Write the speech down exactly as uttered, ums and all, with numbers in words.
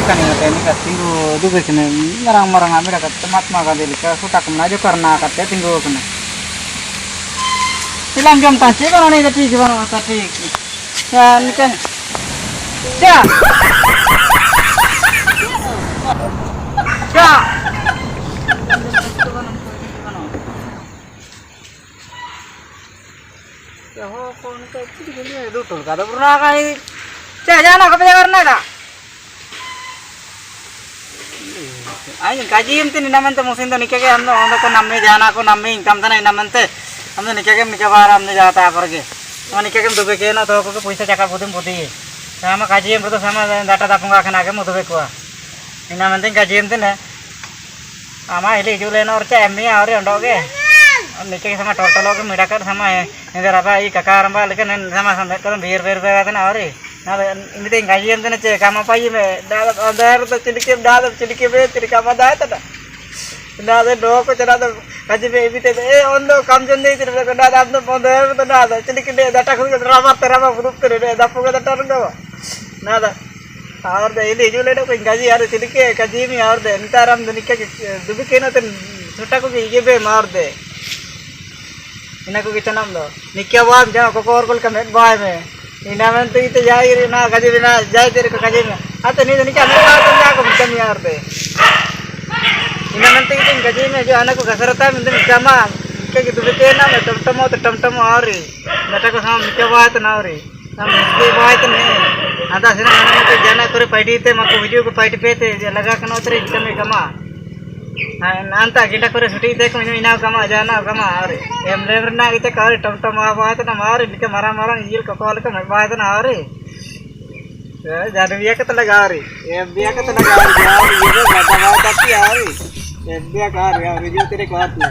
Kani kata ini kata tinggu dugu kene marang-marang amira kata Mahatma Gandhi lika sutak mena aja karena kata tinggu kene. Ilam jom tanci kono ni kata tinggi kono kata tinggi. Ya ni kan. Ya. Ya. Ya ho, phone ka chili chili dutul kada purna kani. Cha, jana ka paya karna da. Ain kajim te nina mente musin to nikah ke amdo, amdo ko namme jana ko namme income tana nina mente. Amdo nikah ke nikah bara amdo jata akorge. Ama nikah ke dube ke no to ko poisa chaka budin budi. Sama kajim berdo sama data dapunga kena ke mu dube kua. Nina mente kajim te ne. Ama hili jule no orcha emmi auri ondo ke. Nikah ke sama total ke mira kar sama e. Nende raba i kaka ramba lika nen sama sama kadam bir bir bir atana auri. Na ini te kajim te ne che kama pai me da da da chilike da da chilike be chilike ma da ta. Na de no ko chana da kaji be ibi te e ondo kam jon de te na da da ondo ondo da da chilike de da ta ko raba te raba budup te da pu da ta ndo. Na da. Aur de ili jule do ko ingaji aru chilike kaji mi aur de entaram de nikah ke dubi keno ten suta ko ke ige be mar de. Ina ko kitanam do. Nikah bam jang ko kor kol ka met bai me. Ina men tu ite jai ri na kaji bina jai tere ko kaji me. Ate ni nikah met bai tan ja ko bukan yar de. Ina men tu ite kaji me jo ana ko kasarata men tu nikah ma. Nikah gitu bete na me tom tom o tom tom ari. Beta ko sama nikah bai tan ari. Sam miski bai tan ne. Ada sina mana ko jana kore paiti te mako video ko paiti pete laga kano tere income kama. Anta ginda kore suti te ko ina kama jana kama ari. Em lever na ite kari tom tom a bai tan ari bika mara mara ijil ko kol ko bai tan ari. Jadu biya kata laga ari. Em biya kata laga ari. Ari ijil kata bai tan ari. Em biya kari ari ijil tere ko atna.